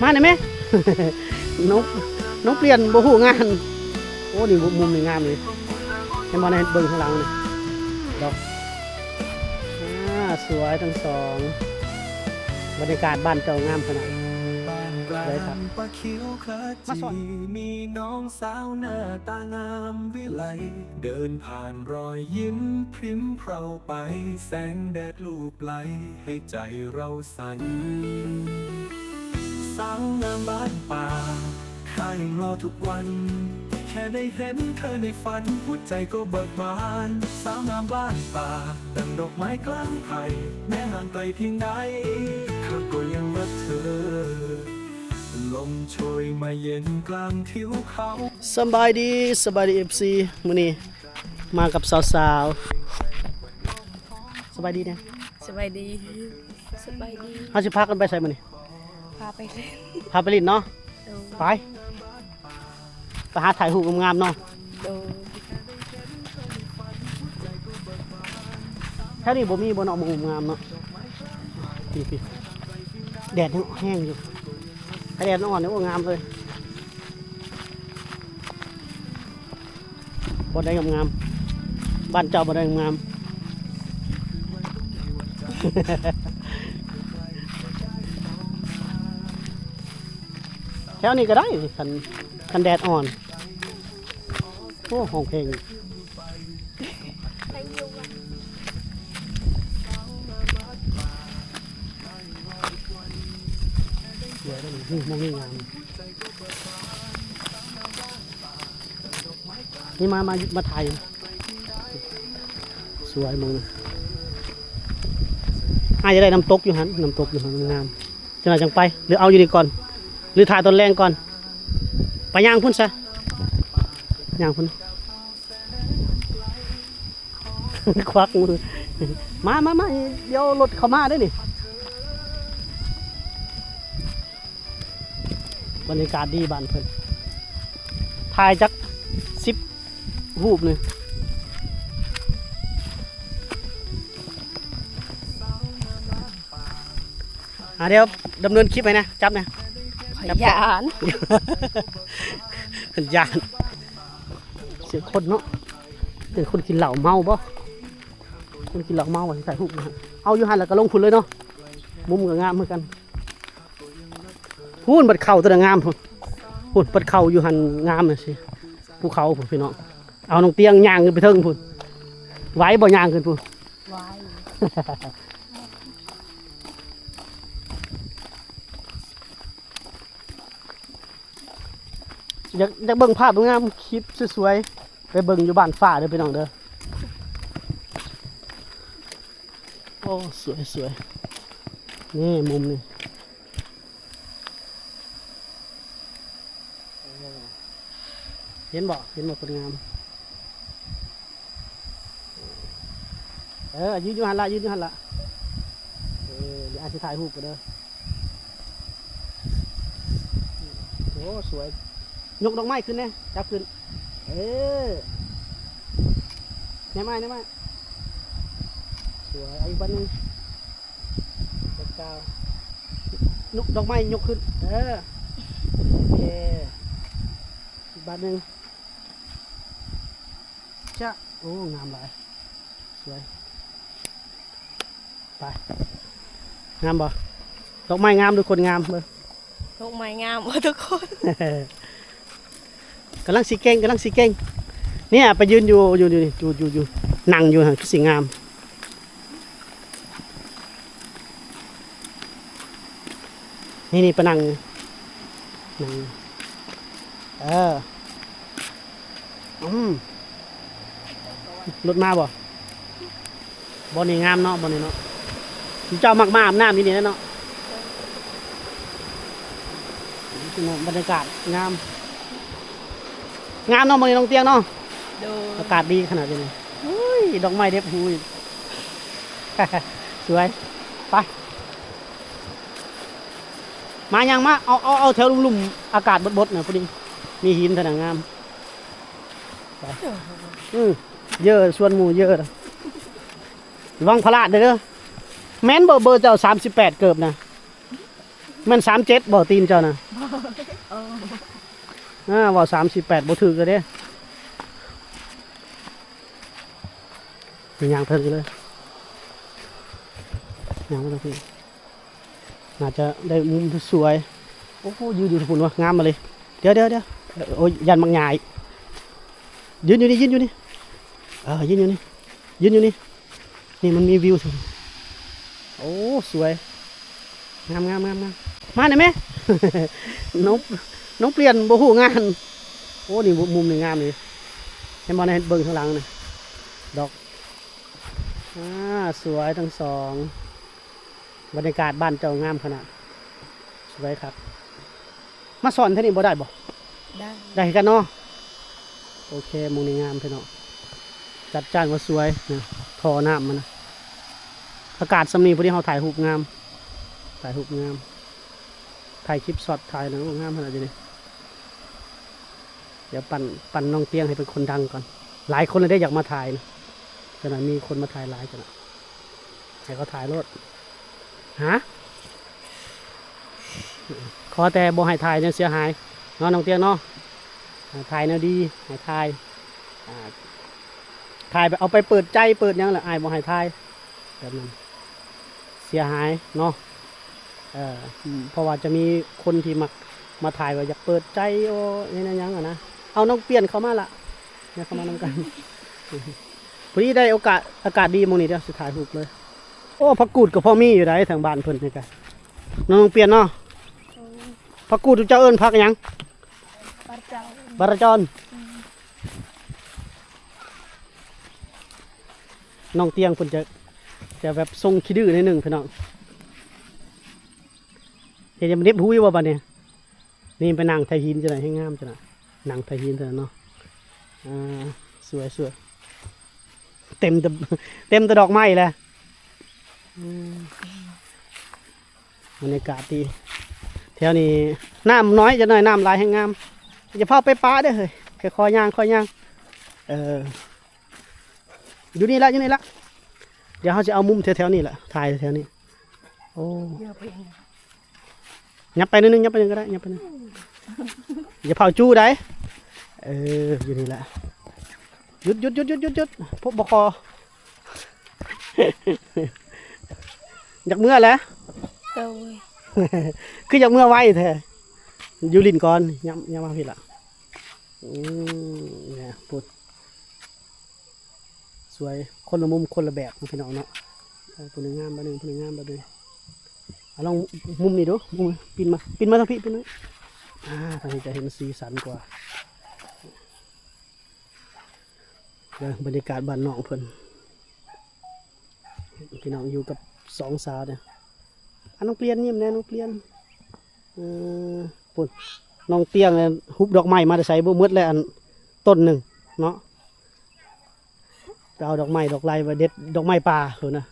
ມາແດ່ແມ ນ້ອງ ນ້ອງປ່ຽນບໍ່ຮູ້ງານ. ໂອ້ ນີ້ມຸມນີ້ງາມເລີຍ ເຫັນບໍ່ ໃນເບິ່ງຂ້າງຫຼັງນີ້ ດອກ ອາ ສວຍທັງສອງ. ບັນຍາກາດບ້ານເຈົ້າງາມຂະໜາດ ໄດ້ຄັກ ມາສອນ ມີນ້ອງສາວໜ້າຕາງາມວິໄລ ເດີນຜ່ານ ຮອຍຍິ້ມພຣິ້ມເພົາໄປ ແສງແດດລູບໄຫຼໃຫ້ໃຈເຮົາສັ່ນ. ສາວງາມບ້ານປ່າ ຂ້າຍັງລໍທຸກວັນ ແຄ່ໄດ້ເຫັນເທີໃນຝັນ ຫົວໃຈກໍເບີກບານ. ສາວງາມບ້ານປ່າ ດັ່ງດອກໄມ້ກາງໄພ ແມ້ຫ່າງໄກພຽງໃດ ຂ້າກໍຍັງຮັກເທີ ລົມໂຊຍມາເຢັນກາງທິວເຂົາ. ສະບາຍດີ ສະບາຍດີ ເອັຟຊີ ມື້ນີ້ ມາກັບສາວໆ ສະບາຍດີແດ່ ສະບາຍດີ ສະບາຍດີ. ເຮົາຊິພາກັນໄປໃສມື້ນີ້? ພາໄປຫຼິ້ນ ພາໄປຫຼິ້ນເນາະ. ໂດຍ ໄປ ໄປຫາຖ່າຍຮູບງາມໆເນາະ. ໂດຍ ແຖວນີ້ບໍ່ມີບໍ່ເນາະ ມຸມງາມເນາະ. ນີ້ໆ ແດດຍັງແຮງຢູ່ ຖ້າແດດອ່ອນນີ້ ໂອ້ ງາມເລີຍ. ບ່ອນໃດງາມໆ ບ້ານເຈົ້າບ່ອນໃດງາມ? ແຖວນີ້ກໍໄດ້ ຄັນ ຄັນແດດອ່ອນ. ໂອ້ ຮ້ອງເພງ ສວຍເດ້ ນີ້ ມຸມນີ້ງາມ. ນີ້ ມາ ມາ ມາຖ່າຍ ສວຍໝ່ອງນີ້. ອ້າຍຢາກໄດ້ນ້ຳຕົກຢູ່ຫັ້ນ ນ້ຳຕົກຢູ່ຫັ້ນງາມ. ຈັ່ງໃດຈັ່ງໄປ ຫຼືເອົາຢູ່ນີ້ກ່ອນ ຫຼືຖ່າຍຕອນແລງກ່ອນ? ໄປຍ່າງພຸ້ນຊະ ຍ່າງພຸ້ນ ຄວັກມື. ມາ ມາ ມາ ດຽວລົດເຂົ້າມາເດ້ນີ້. ບັນຍາກາດດີບ້ານເພິ່ນ ຖ່າຍຈັກສິບຮູບນີ້. ອ່າ ດຽວດຳເນີນຄລິບໃຫ້ນະ ຈັບນະ. ຂ້ອຍຢ້ານ ຢ້ານ ສຽງຄົນເນາະ ເປັນຄົນກິນເຫຼົ້າເມົາບໍ່? ຄົນກິນເຫຼົ້າເມົາວ່າຊິຖ່າຍຮູບນະ. ເອົາຢູ່ຫັ້ນແລ້ວກໍລົງພຸ້ນເລີຍເນາະ ມຸມກໍງາມຄືກັນ. ພຸ້ນ ບັດເຂົ້າຕົວນັ້ນງາມພຸ້ນ ພຸ້ນ ບັດເຂົ້າຢູ່ຫັ້ນງາມຈັ່ງຊີ້ ພູເຂົາພຸ້ນພີ່ນ້ອງ. ເອົານ້ອງຕຽງຍ່າງຂຶ້ນໄປເທິງພຸ້ນ ໄຫວບໍ່? ຍ່າງຂຶ້ນພຸ້ນ ໄຫວ. ຢາກ ຢາກເບິ່ງພາບງາມ ຄລິບສວຍໆ ໄປເບິ່ງຢູ່ບ້ານຟ້າເດີພີ່ນ້ອງເດີ. ໂອ້ ສວຍໆ ນີ້ມຸມນີ້ ເຫັນບໍ່? ເຫັນບໍ່ ຄົນງາມ? ເອີ ຢືນຢູ່ຫັ້ນລະ ຢືນຢູ່ຫັ້ນລະ. ເອີ ດຽວອ້າຍຊິຖ່າຍຮູບກ່ອນເດີ. ໂອ້ ສວຍ ຍົກດອກໄມ້ຂຶ້ນແດ່ ຈັບຂຶ້ນ. ເອີ ແນມອ້າຍ ແນມອ້າຍ. ສວຍ ເອົາອີກບາດໜຶ່ງ. ດອກກາວ ຍົກດອກໄມ້ຍົກຂຶ້ນ. ເອີ ໂອເຄ ອີກບາດໜຶ່ງ. ຈະ ໂອ້ ງາມຫຼາຍ ສວຍ. ໄປ ງາມບໍ່? ດອກໄມ້ງາມຫຼືຄົນງາມ? ເບິ່ງ ດອກໄມ້ງາມບໍ່ທຸກຄົນ? ກຳລັງຊິເກັ່ງ ກຳລັງຊິເກັ່ງ. ເນ່ຍ ໄປຢືນຢູ່ ຢູ່ ຢູ່ ຢູ່ ຢູ່ ຢູ່ ນັ່ງຢູ່ຫັ້ນຄືຊິງາມ. ນີ້ໆ ໄປນັ່ງ ນັ່ງ ເອີ ອືມ ລົດມາບໍ່? ບ່ອນນີ້ງາມເນາະ ບ່ອນນີ້ເນາະ. ເຈົ້າມັກມາອາບນ້ຳຢູ່ນີ້ແຫຼະເນາະ. ບັນຍາກາດງາມ ງາມເນາະ ມື້ນີ້ນ້ອງຕຽງເນາະ. ໂດຍ ອາກາດດີຂະໜາດນີ້. ໂອ້ຍ ດອກໄມ້ເດັບຫູອີກ. ສວຍ ໄປ ມາ ຍ່າງມາ ເອົາ ເອົາ ເອົາແຖວລຸ່ມໆ ອາກາດບົດໆ ນະ ພໍດີ ມີຫີນເທົ່ານັ້ນງາມ. ໄປ ອື ເຢີ ຊວນໝູ່ເຢີ ລະວັງພະລາດເດີ. ແມ່ນບໍ່ ເບີເຈົ້າ ສາມສິບແປດ ເກີບນະ? ແມ່ນສາມເຈັດບໍ່ ຕີນເຈົ້ານະ? ເອີ ອ່າ ເວົ້າສາມສີ່ແປດບໍ່ຖືກເລີຍເດ້. ຍ່າງເທິງຢູ່ເລີຍ ຍ່າງມາທາງພີ້ ໜ້າຈະໄດ້ມຸມສວຍ. ໂອ້ໂຫ ຢືນຢູ່ພຸ້ນວະ ງາມມາເລີຍ. ດຽວໆໆ ໂອ້ຍ ຢ້ານໝາກຫຍ້າອີກ. ຢືນຢູ່ນີ້ ຢືນຢູ່ນີ້ ເອີ ຢືນຢູ່ນີ້ ຢືນຢູ່ນີ້. ນີ້ມັນມີວິວ ໂອ້ ສວຍ ງາມໆໆໆ. ມາໄດ້ແມ ນ້ອງ ນ້ອງປ່ຽນບໍ່ຮູ້ງານ. ໂອ້ ນີ້ມຸມນີ້ງາມນີ້ ເຫັນບໍ່ ໃນເບິ່ງທາງຫຼັງນີ້ ດອກ ອ່າ ສວຍທັງສອງ. ບັນຍາກາດບ້ານເຈົ້າງາມຂະໜາດ ສວຍຄັກ. ມາສອນແຖວນີ້ບໍ່ໄດ້ບໍ່? ໄດ້ ໄດ້ຄືກັນເນາະ. ໂອເຄ ໝ່ອງນີ້ງາມພີ່ນ້ອງ ຈັດຈ້ານວ່າສວຍນະ ທໍ່ນ້ຳມັນນະ. ອາກາດຊ່ຳນີ້ພໍດີເຮົາຖ່າຍຮູບງາມ ຖ່າຍຮູບງາມ ຖ່າຍຄລິບຊັອດ ຖ່າຍນະ ໂອ້ ງາມຂະໜາດຢູ່ນີ້. ດຽວປັ່ນ ປັ່ນນ້ອງຕຽງໃຫ້ເປັນຄົນດັງກ່ອນ. ຫຼາຍຄົນເລີຍເດ້ຢາກມາຖ່າຍນະ ຈັກໜ່ອຍມີຄົນມາຖ່າຍຫຼາຍ ຈັກໜ່ອຍໃຫ້ເຂົາຖ່າຍໂລດ. ຮະ ຂໍແຕ່ບໍ່ໃຫ້ຖ່າຍແນວເສຍຫາຍເນາະ ນ້ອງຕຽງເນາະ. ອ່າ ຖ່າຍແນວດີໃຫ້ຖ່າຍ ອ່າ ຖ່າຍແບບເອົາໄປເປີດໃຈເປີດຫຍັງລະ ອ້າຍບໍ່ໃຫ້ຖ່າຍແບບນັ້ນ ເສຍຫາຍເນາະ. ເອີ ເພາະວ່າຈະມີຄົນທີ່ມັກມາຖ່າຍວ່າຢາກເປີດໃຈ ໂອ້ ເຮັດຫຍັງຫັ້ນນະ. ເອົານ້ອງປ່ຽນເຂົ້າມາລະ ເຂົ້າມານຳກັນ. ພໍດີໄດ້ໂອກາດ ອາກາດດີໝ່ອງນີ້ ດຽວຊິຖ່າຍຮູບເລີຍ. ໂອ້ ຜັກກູດກໍພໍມີຢູ່ໃດ ທາງບ້ານເພິ່ນນີ້ກະ ນ້ອງປ່ຽນເນາະ. ໂອ້ ຜັກກູດເຈົ້າເອີ້ນຜັກຫຍັງ? ບາຣະຈອນ ບາຣະຈອນ. ອືມ ນ້ອງຕຽງເພິ່ນຈະ ຈະແບບຊົງຂີ້ດື້ໜ້ອຍໜຶ່ງພີ່ນ້ອງ. ເຮັດຫຍັງ ມັນເດັບຫຸຍບໍ່ບາດນີ້? ນີ້ໄປນັ່ງໄຖຫີນຈັ່ງໃດ ແຮງງາມຈັ່ງໃດ ນັ່ງໄຖຫີນຈັ່ງໃດເນາະ. ອ່າ ສວຍໆ ເຕັມແຕ່ ເຕັມແຕ່ດອກໄມ້ແຫຼະ. ອືມ ບັນຍາກາດດີ ແຖວນີ້ນ້ຳນ້ອຍຈັກໜ້ອຍ ນ້ຳຫຼາຍແຮງງາມ. ຢ່າພາໄປປະເດີ້ເຮີ້ຍ ຄ່ອຍໆຍ່າງ ຄ່ອຍຍ່າງ. ເອີ ຢູ່ນີ້ລະ ຢູ່ນີ້ລະ ດຽວເຮົາຊິເອົາມຸມແຖວໆນີ້ລະ ຖ່າຍແຖວນີ້. ໂອ້ ຫຍັບໄປໜ້ອຍໜຶ່ງ ຫຍັບໄປໜຶ່ງກໍໄດ້ ຫຍັບໄປໜຶ່ງ. ຢ່າເຜົາຈູ້ໃດ. ເອີ ຢູ່ນີ້ລະ ຢຸດໆໆໆໆ ພວກບໍ່ຂໍ. ຢາກເມືອແຫຼະ. ໂດຍ ຄືຢາກເມືອໄວແທ້. ຢູ່ຫຼິ້ນກ່ອນ ຍາມ ຍາມມາພີ້ລະ. ອືມ ແນ່ພຸ້ນ ສວຍ ຄົນລະມຸມຄົນລະແບບເນາະ ພີ່ນ້ອງເນາະ. ເອີ ຜູ້ໜຶ່ງງາມແບບໜຶ່ງ ຜູ້ໜຶ່ງງາມແບບໜຶ່ງ. ເອົາລອງມຸມນີ້ດູ ມຸມ ປິ່ນມາ ປິ່ນມາທາງພີ້ ປິ່ນມາ. ອ່າ ທາງນີ້ຈະເຫັນສີສັນກວ່າ. ເບິ່ງບັນຍາກາດບ້ານນ້ອງເພິ່ນ ພີ່ນ້ອງ ຢູ່ກັບສອງສາວເດ້. ອ່າ ນ້ອງປ່ຽນ ຍິ້ມແດ່ນ້ອງປ່ຽນ. ເອີ ພຸ້ນ ນ້ອງຕຽງ ຮຸບດອກໄມ້ມາແຕ່ໃສບໍ່ໝົດແລ້ວ ອັນຕົ້ນໜຶ່ງເນາະ. ໄປເອົາດອກໄມ້ດອກໄລ ໄປເດັດດອກໄມ້ປ່າພຸ້ນນະ.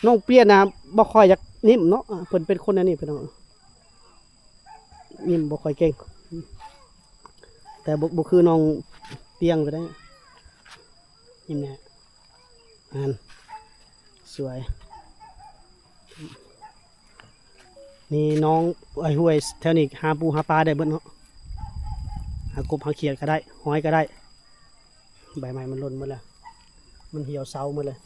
ນ້ອງປ່ຽນນະ ບໍ່ຄ່ອຍຢາກຍິ້ມເນາະ ເພິ່ນເປັນຄົນແນວນີ້ພີ່ນ້ອງ ຍິ້ມບໍ່ຄ່ອຍເກັ່ງ. ແຕ່ບໍ່ ບໍ່ຄືນ້ອງຕຽງໄປໄດ້ ນີ້ແຫຼະ ຫັ້ນ ສວຍ. ນີ້ນ້ອງ ໄອ້ຫ້ວຍແຖວນີ້ຫາປູຫາປາໄດ້ເບິດເນາະ ຫາກົບຫາຂຽດກໍໄດ້ ຫອຍກໍໄດ້. ໃບໄມ້ມັນຫຼົ່ນໝົດແລ້ວ ມັນຫ່ຽວເຊົາໝົດເລີຍ.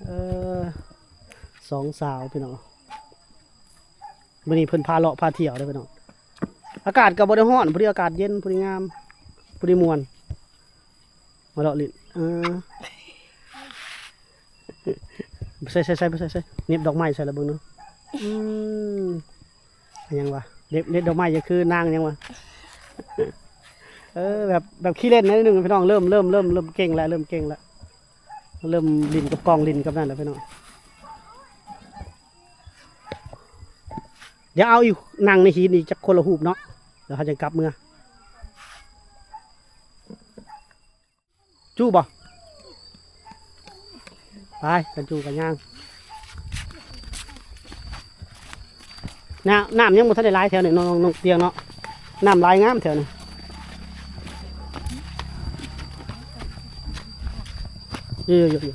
ເອີ ສອງສາວພີ່ນ້ອງ ມື້ນີ້ເພິ່ນພາເລາະພາທ່ຽວເດ້ພີ່ນ້ອງ. ອາກາດກໍບໍ່ໄດ້ຮ້ອນ ພໍດີອາກາດເຢັນ ພໍດີງາມ ພໍດີມ່ວນ ມາເລາະຫຼິ້ນ. ເອີ ໃສ່ ໃສ່ ໃສ່ ໃສ່ ໃສ່ ເໜັບດອກໄມ້ໃສ່ລະເບິ່ງດູ. ອືມ ຫຍັງວະ ເດັດ ເດັດດອກໄມ້ ຫຍັງຄືນາງຫຍັງວະ. ເອີ ແບບ ແບບຂີ້ຫຼິ້ນໜ້ອຍໜຶ່ງພີ່ນ້ອງ ເລີ່ມ ເລີ່ມ ເລີ່ມ ເລີ່ມເກັ່ງແລ້ວ ເລີ່ມເກັ່ງແລ້ວ ເລີ່ມຫຼິ້ນກັບກ້ອງ ຫຼິ້ນກັບນັ້ນແລ້ວພີ່ນ້ອງ. ດຽວເອົາອີກ ນັ່ງໃນຫີນອີກຈັກຄົນລະຮູບເນາະ ແລ້ວເຮົາຈະກັບເມືອ. ຈູ້ບໍ່? ໄປ ຄັນຈູ້ກໍຍ່າງ. ນ້ຳ ນ້ຳຍັງບໍ່ທັນໄດ້ຫຼາຍແຖວນີ້ ນ້ອງ ນ້ອງຕຽງເນາະ ນ້ຳຫຼາຍງາມແຖວນີ້. ຢູ່ ຢູ່ ຢູ່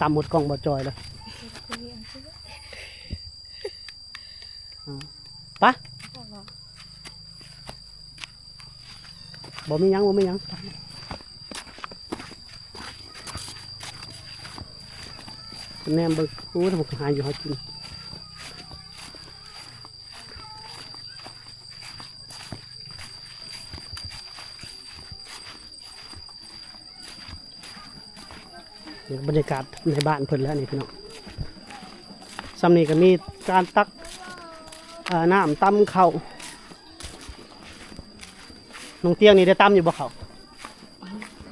ຕຳໝົດກ້ອງບໍ່ຈ່ອຍລະ. ອາ ປະ ບໍ່ມີຫຍັງ ບໍ່ມີຫຍັງ. ແນມເບິ່ງ ໂອ້ ຫາຢູ່ຫາກິນ. ນີ້ບັນຍາກາດໃນບ້ານເພິ່ນແລ້ວນີ້ພີ່ນ້ອງ. ຊ່ຳນີ້ກໍມີການຕັກ ເອີ ນ້ຳຕຳເຂົ້າ. ນ້ອງຕຽງນີ້ໄດ້ຕຳຢູ່ບໍ່ເຂົ້າ?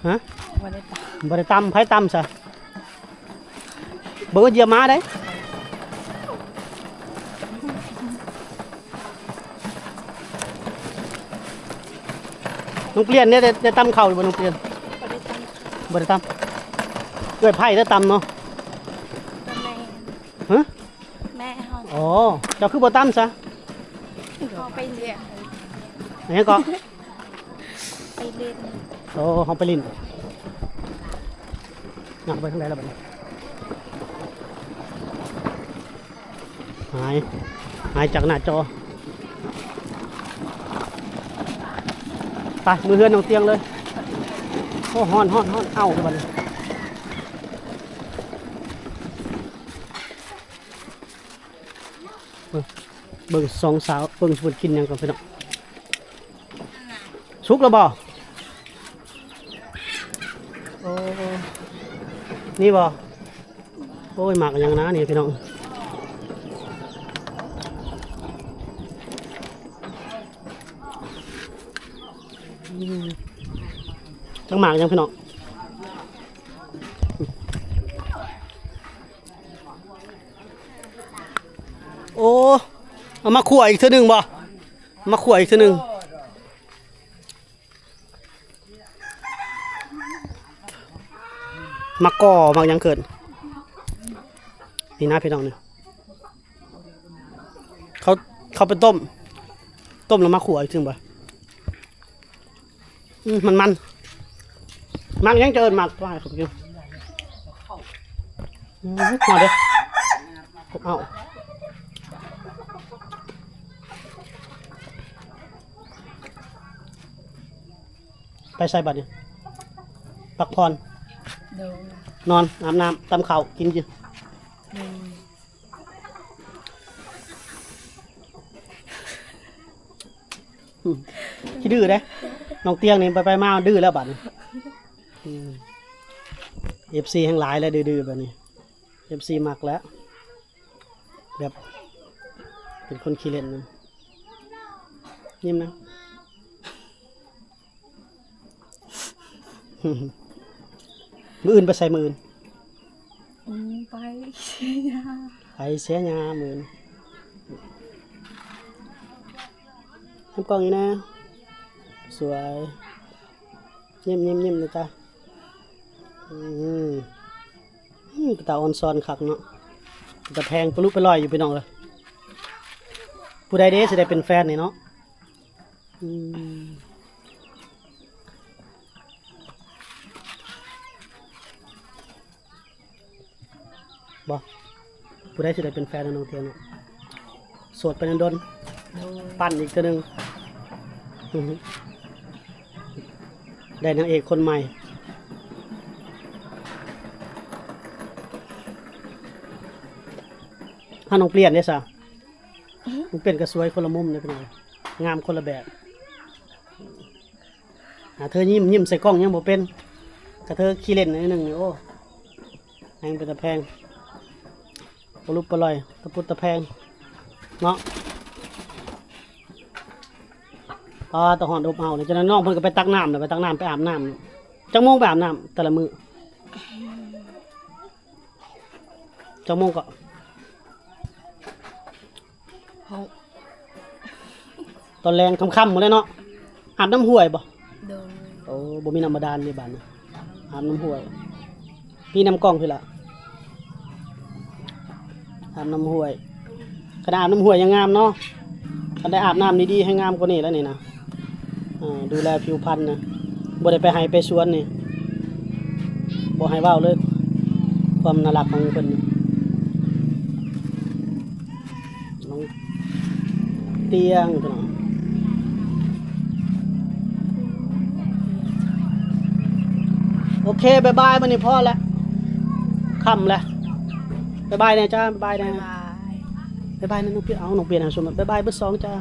ຮະ? ບໍ່ໄດ້ຕຳ. ບໍ່ໄດ້ຕຳ ໃຜຕຳຊະ? ບໍ່ ຢຽບໝາໄດ໋. ນ້ອງປ່ຽນເດ້ ໄດ້ ໄດ້ຕຳເຂົ້າຢູ່ບໍ່ນ້ອງປ່ຽນ? ບໍ່ໄດ້ຕຳ. ບໍ່ໄດ້ຕຳ. ເອື້ອຍໄພໄດ້ຕຳເນາະ. ແມ່. ຮະ? ແມ່ເຮົາ. ອໍ ເຈົ້າຄືບໍ່ຕຳຊະ? ເຮົາໄປເລາະ. ຫຍັງເກາະ? ໄປຫຼິ້ນ. ໂອ້ ເຮົາໄປຫຼິ້ນ. ນຳໄປທາງໃດລະບັດນີ້? ຫາຍ ຫາຍຈາກໜ້າຈໍ. ໄປ ມືເຮືອນນ້ອງຕຽງເລີຍ. ໂອ້ ຮ້ອນ ຮ້ອນ ຮ້ອນ ເອົ້າລະບັດນີ້. ເບິ່ງ ເບິ່ງສອງສາວ ເບິ່ງເພິ່ນກິນຫຍັງກ່ອນພີ່ນ້ອງ. ສຸກແລ້ວບໍ່? ໂອ້ ນີ້ບໍ່? ໂອ້ຍ ໝາກຫຍັງນະນີ້ພີ່ນ້ອງ. ອືມ ຈັກໝາກຫຍັງພີ່ນ້ອງ. ໂອ້ ເອົາມາຂົ້ວອີກເທື່ອໜຶ່ງບໍ່? ມາຂົ້ວອີກເທື່ອໜຶ່ງ. ໝາກກໍ ໝາກຫຍັງເກີດ ນີ້ນະພີ່ນ້ອງນີ້. ເຂົາ ເຂົາໄປຕົ້ມ ຕົ້ມແລ້ວມາຂົ້ວອີກເທື່ອໜຶ່ງບໍ່? ອືມ ມັນໆ ໝາກຫຍັງຈະເອີ້ນໝາກວ່າໃຫ້ເຂົາກິນ. ອືມ ຮອດເດີ້ ເອົາ ໄປໃສບັດນີ້? ພັກຜ່ອນ. ໂດຍ. ນອນ ອາບນ້ຳ ຕຳເຂົ້າ ກິນຢູ່. ໂດຍ. ອືມ ຂີ້ດື້ເດ້ ນ້ອງຕຽງນີ້ ໄປໆມາໆ ດື້ແລ້ວບັດນີ້. ອືມ ເອັຟຊີແຮ່ງຫຼາຍແລ້ວ ດື້ໆແບບນີ້ ເອັຟຊີມັກແລ້ວ ແບບເປັນຄົນຂີ້ຫຼິ້ນນະ. ຍິ້ມນະ. ມື້ອື່ນໄປໃສມື້ອື່ນ? ອືມ ໄປເຊຍາ ໄປເຊຍາມື້ອື່ນ. ນຳກ້ອງນີ້ນະ ສວຍ ຍິ້ມໆໆນະຈ໊ະ. ອືມ ອືມ ເປັນຕາອອນຊອນຄັກເນາະ ເປັນຕາແພງປະລຸປະລ່ອຍຢູ່ພີ່ນ້ອງເອີຍ. ຜູ້ໃດເດ້ຊິໄດ້ເປັນແຟນນີ້ເນາະ? ອືມ ບໍ່ ຜູ້ໃດຊິໄດ້ເປັນແຟນນຳນ້ອງຕຽງເນາະ? ໂສດໄປດົນໆ ໂດຍ ປັ້ນອີກເທື່ອໜຶ່ງ ໄດ້ນາງເອກຄົນໃໝ່. ຫານ້ອງປ່ຽນເດ້ຊະ? ນ້ອງປ່ຽນກໍສວຍຄົນລະມຸມເດ້ພີ່ນ້ອງ ງາມຄົນລະແບບ. ອາ ເທີຍິ້ມ ຍິ້ມໃສ່ກ້ອງຍັງບໍ່ເປັນ ກະເທີຂີ້ຫຼິ້ນໜ້ອຍໜຶ່ງນີ້ ໂອ້ ແຮງເປັນຕາແພງ ປະລຸປະລ່ອຍ ຕະປຸດຕະແພງເນາະ. ປາ ຕາຮ້ອນອົບເອົາເລີຍ. ຈັ່ງນັ້ນນ້ອງເພິ່ນກໍໄປຕັກນ້ຳແລ້ວ ໄປຕັກນ້ຳ ໄປອາບນ້ຳ. ຈັກໂມງໄປອາບນ້ຳແຕ່ລະມື້? ຈັກໂມງເກາະ? ເຮົາ ຕອນແລງຄ່ຳໆພຸ້ນແຫຼະເນາະ. ອາບນ້ຳຫ້ວຍບໍ່? ໂດຍ. ໂອ້ ບໍ່ມີນ້ຳບາດານເດ້ບາດນີ້ ອາບນ້ຳຫ້ວຍ. ປີນ້ຳກ້ອງພີ້ລະ ອາບນ້ຳຫ້ວຍ. ຄັນອາບນ້ຳຫ້ວຍຍັງງາມເນາະ ຄັນໄດ້ອາບນ້ຳດີໆ ແຮ່ງງາມກວ່ານີ້ແລ້ວນີ້ນະ. ອ່າ ດູແລຜິວພັນນະ ບໍ່ໄດ້ໄປໄຮ່ໄປສວນນີ້ ບໍ່ໃຫ້ເວົ້າເລີຍ. ຄວາມໜ້າຮັກຂອງເພິ່ນ. ນ້ອງຕຽງ ພີ່ນ້ອງ. ໂອເຄ ບາຍບາຍ ມື້ນີ້ພໍແລ້ວ ຄ່ຳແລ້ວ. ບາຍບາຍແດ່ຈ້າ ບາຍບາຍແດ່. ບາຍບາຍ ບາຍບາຍນະ ນ້ອງປຽນ. ເອົາ ນ້ອງປຽນຫາຊົມ ບາຍບາຍເບິດສອງຈ້າ.